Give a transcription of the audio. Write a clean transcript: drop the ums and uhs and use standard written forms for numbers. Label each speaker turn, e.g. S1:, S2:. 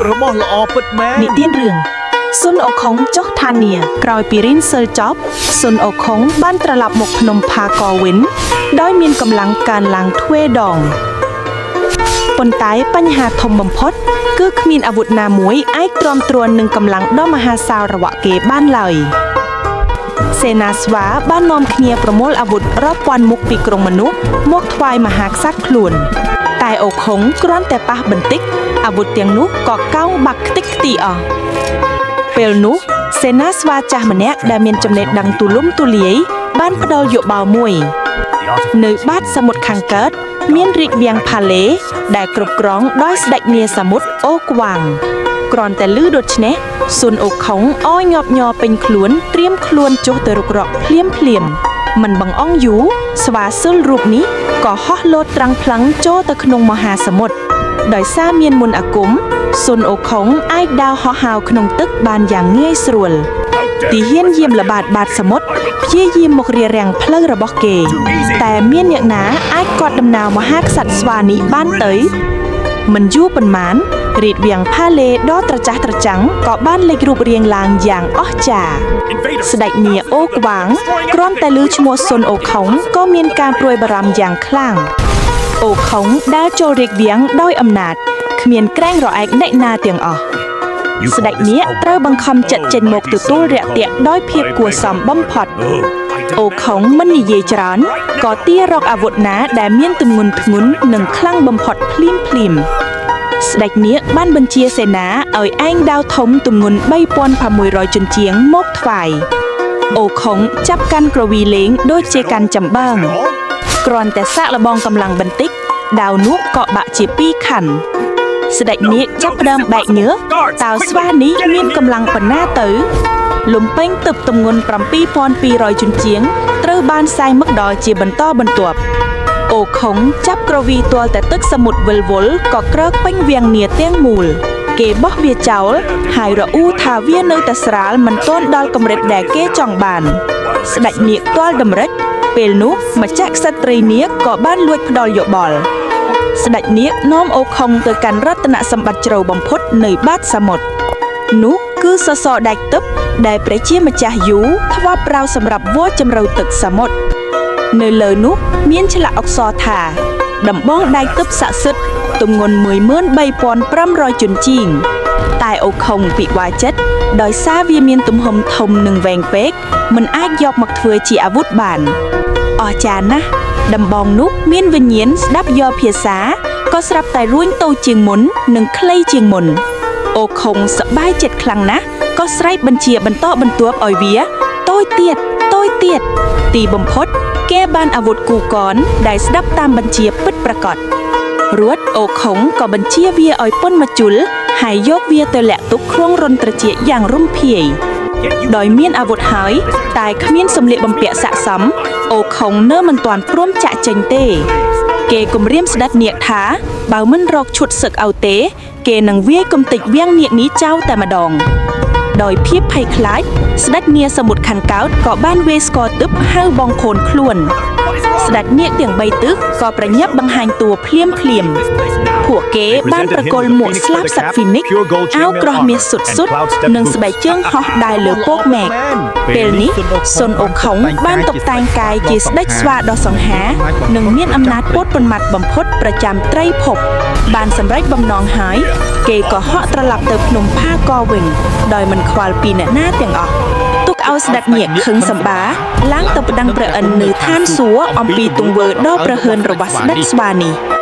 S1: របស់ល្អពិតមែន
S2: និទានរឿងស៊ុនអុខុងចុះឋានាក្រោយពីរៀនសិលចប់ស៊ុនអុខុងបានត្រឡប់មកភ្នំផាកវិញដោយមានកម្លាំងកើនឡើងទ្វេដងប៉ុន្តែបញ្ហាធំបំផុត គឺគ្មានអាវុធណាមួយអាចទ្រាំទ្រនឹងកម្លាំងដ៏មហាសាលរបស់គេបានឡើយសេនាស្វាបាននាំគ្នាប្រមូលអាវុធរាប់ពាន់មុខពីក្រុងមនុស្សមកថ្វាយមហាក្សត្រខ្លួន តែអូខុងគ្រាន់តែប៉ះបន្តិចអាវុធទាំងនោះក៏កោងបាក់ខ្ទេចខ្ទីអស់ ពេលនោះសេនាស្វាចាស់ម្នាក់ដែលមានចំណេះដឹងទូលំទូលាយបានផ្ដល់យោបល់មួយ នៅបាតសមុទ្រខាងកើតមានរាជវាំងផាឡេដែលគ្រប់គ្រងដោយស្ដេចនាសមុទ្រអូក្វាងគ្រាន់តែឮដូច្នេះស៊ុនអូខុងអោយញាប់ញ័រពេញខ្លួនត្រៀមខ្លួនចុះទៅរុករកភ្លាមភ្លាមៗមិនបង្អង់យូរស្វាស៊ុលរូបនេះក៏ហោះលោតត្រាំងផ្លឹងចូលទៅក្នុងមហាសមុទ្រដោយសារមានមន្តអាគមស៊ុនអូខុងអាចដើរហោះហើរក្នុងទឹកបានយ៉ាងងាយស្រួល ទីហ៊ានយាមល្បាតបាតសមុទ្រព្យាយាមមករារាំងផ្លូវរបស់គេ តែមានអ្នកណាអាចកត់ដំណើរមហាក្សត្រស្វានេះបានទៅ មិនយូរប៉ុន្មានរាជវាំងផាឡេដ៏ត្រចះត្រចង់ក៏បានលេចរូបរាងឡើងយ៉ាងអស្ចារ្យស្ដេចនាអូក្វាងគ្រាន់តែឮឈ្មោះស៊ុនអូខុងក៏មានការព្រួយបារម្ភយ៉ាងខ្លាំងអូខុងដើរចូលរាជវាំងដោយអំណាចគ្មានក្រែងរអែកអ្នកណាទាំងអស់ ស្ដេចនាគត្រូវបង្ខំចិត្តចេញមកទទួលរាក់ទាក់ដោយភាពគួរសមបំផុត អូខុងមិននិយាយច្រើនក៏ទារកអាវុធណាដែលមានទម្ងន់ធ្ងន់និងខ្លាំងបំផុតភ្លាមភ្លាមៗស្ដេចនាគបានបញ្ជាសេនាឲ្យឯងដាវធំទម្ងន់3600ជញ្ជាងមកថ្វាយអូខុងចាប់កាន់ក្រវីលេងដូចជាកាន់ចំបើង គ្រាន់តែសាកល្បងកម្លាំងបន្តិចដាវនោះក៏បាក់ជាពីរខណ្ឌស្ដេចនាគចាប់ផ្ដើមបែកញើសតើស្វានេះមានកម្លាំងប៉ុណ្ណាទៅ លំពេងទឹកទម្ងន់7200ជញ្ជាងត្រូវបានសែងមកដល់ជាបន្តបន្ទាប់អូខុងចាប់ក្រវីទាល់តែទឹកសមុទ្រវិលវល់ក៏ក្រើកពេញវាំងនាទាំងមូល គេបោះវាចោលហើយរអ៊ូថាវានៅតែស្រាលមិនទាន់ដល់កម្រិតដែលគេចង់បាន ស្ដេចនាគទាល់តម្រិចពេលនោះម្ចាស់ក្សត្រីនាគក៏បានលួចផ្ដល់យោបល់ស្ដេចនាគនាំអូខុងទៅកាន់រតនសម្បត្តិជ្រៅបំផុតនៅបាតសមុទ្រនោះគឺសសរដែកទឹកដែលព្រះជាម្ចាស់យូធ្លាប់ប្រើសម្រាប់វល់ជម្រៅទឹកសមុទ្រនៅលើនោះមានឆ្លាក់អក្សរថា ដំបងដែកទឹកស័ក្តិសិទ្ធិទម្ងន់13500ជញ្ជីង តែអូខុងពិបាកចិត្តដោយសារវាមានទំហំធំនិងវែងពេកមិនអាចយកមកធ្វើជាអាវុធបានអស្ចារ្យណាស់ដំបងនោះមានវិញ្ញាណស្ដាប់យកភាសាក៏ស្រាប់តែរួញតូចជាងមុននិងខ្លីជាងមុនអូខុងសប្បាយចិត្តខ្លាំងណាស់ក៏ស្រែកបញ្ជាបន្តបន្ទាប់ឲ្យវាតូចទៀតតូចទៀតទីបំផុត គេបានអាវុធគូកនដែលស្ដាប់តាមបញ្ជាពិតប្រាកដ រួចអូខុងក៏បញ្ជាវាឲ្យពុនមកជុលហើយយកវាទៅលាក់ទុកក្នុងរន្ធត្រចៀកយ៉ាងរំភាយដោយមានអាវុធហើយ តែគ្មានសម្លៀកបំពាក់ស័ក្តិសមអូខុងនៅមិនទាន់ព្រមចាក់ចេញទេ គេគំរាមស្ដេចនាគថា បើមិនរកឈុតសឹកឲ្យទេ គេនឹងវាយកំទេចវាំងនាគនេះចោលតែម្ដង ដោយភាពភ័យខ្លាចស្ដេចនាសមុទ្រខាងកើតក៏បានវាយស្ករទឹកហៅបងខូនខ្លួន ស្ដេចនាគទាំង3ទិសក៏ប្រញាប់បង្ហាញតួភ្លាមភ្លាមៗពួកគេបានប្រគល់មួកស្លាបសត្វហ្វីនិកអាវក្រោះមាសសុទ្ធសុទ្ធនិងស្បែកជើងហោះដើរលើពកមែកពេលនេះស៊ុនអូខុងបានតុបតែងកាយជាស្ដេចស្វាដ៏សង្ហានិងមានអំណាចពោតប៉ុន្មាត់បំផុតប្រចាំត្រីភព បានសម្រេចបំណងហើយ គេក៏ហក់ត្រឡប់ទៅភ្នំផាកវិញ ដោយមិនខ្វល់ពីអ្នកណាទាំងអស់ទុកឲ្យស្ដេចនាគខឹងសម្បាឡើងទៅប្តឹងព្រះឥន្ទនៅឋានសួគ៌អំពីទង្វើដ៏ប្រហើនរបស់ស្ដេចស្វានេះ។